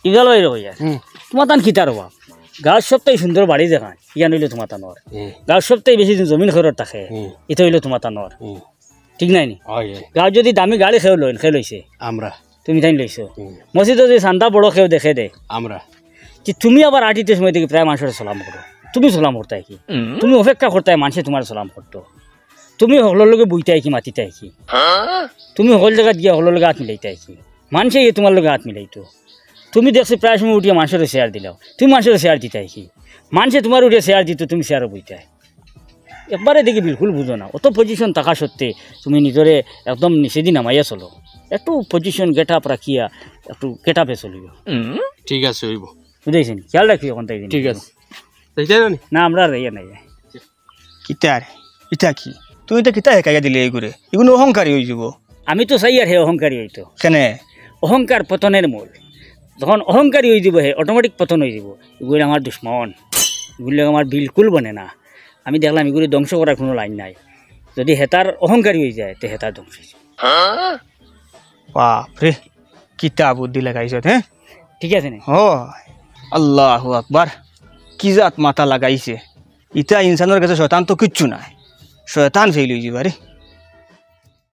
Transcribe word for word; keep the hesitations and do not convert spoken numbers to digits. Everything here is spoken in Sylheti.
ইফজাল ভাইরে কইয়ার, হুম। তুমার তান কিতার অভাব? গাঁওর সবতাই সুন্দর বাড়ি যেখান, ইখান অইলো তুমার তানর। হুম। গাঁওর সবতাই বেশি জমিন খরর থাকে, হুম। ইটা অইলো তুমার তানর। হুম। ঠিক নায় নি? অয়, অয়। গাঁওর যুদি দামি গাড়ি কেউ লইন, কে লইছে? আমরা। তুমি তাইন লইছো। হুম। মসজিদো যুদি চান্দা বড় কেউ দেখে দে। আমরা। যে তুমি আবার আটিতে সময় দেখি প্রায় মানষরে সালাম করো। তুমি সালাম করতায় কি? হুম। তুমি অপেক্ষা করতায় মানষে তুমার সালাম করতো। তুমি হকলর লগে বইতায় কি, মাতিতায় কি? তুমি হকল জাগাত গিয়া হকলর লগে আত মিলাইতায় কি? মানষে গিয়া তুমার লগে আত মিলাইতো। তুমি দেখছি প্রায় সময় উঠিয়া মানষরে চেয়ার দিলাও। তুমি মানষরে চেয়ার দিতায় কি? মানষে তুমার উঠিয়া চেয়ার দিতো, তুমি চেয়ারো বইতায়। একবারে দেখি বিলকুল বুঝো না। অত position থাকা সত্ত্বে তুমি নিজরে একদম নিচেদি নামাইয়া চলো। একটু position get up রাখিয়া একটু get up-এ চলিও। ঠিক আছে, অইবো। বুঝাইছি নি? খেয়াল রাখিও অখন তাই দিন। ঠিক আছে। যাইতায় না নি? না, আমরা আর যাইয়া নাই। কিতা রে? ইটা কি? তুমি ইতা কিতা হেকাইয়া দিলে ইগুরে? ইগুন অহংকারী অইযিবো। আমি তো চাইয়ার হে অহংকারী অইতো। কেনে? অহংকার পতনের মূল। যখন অহংকারী অইযিবো হে, automatic পতন অইযিবো। ইগুন আমার দুশমন। ইগুন লগে আমার বিলকুল বনে না। আমি দেখলাম ইগুরে ধ্বংস করার কুনু লাইন নাই। যুদি হেতার অহংকারী অইযায়, তে হেতার ধ্বংস অইযিবো। বাপ রে, কিতা বুদ্ধি লাগাইছত, হে? ঠিক আছে নি? ও, আল্লাহু আকবার। কি জাত মাথা লাগাইছে। ইতা ইনসানর গেছে শয়তান তো কিচ্ছু নায়। শয়তান fail অইযিবো রে।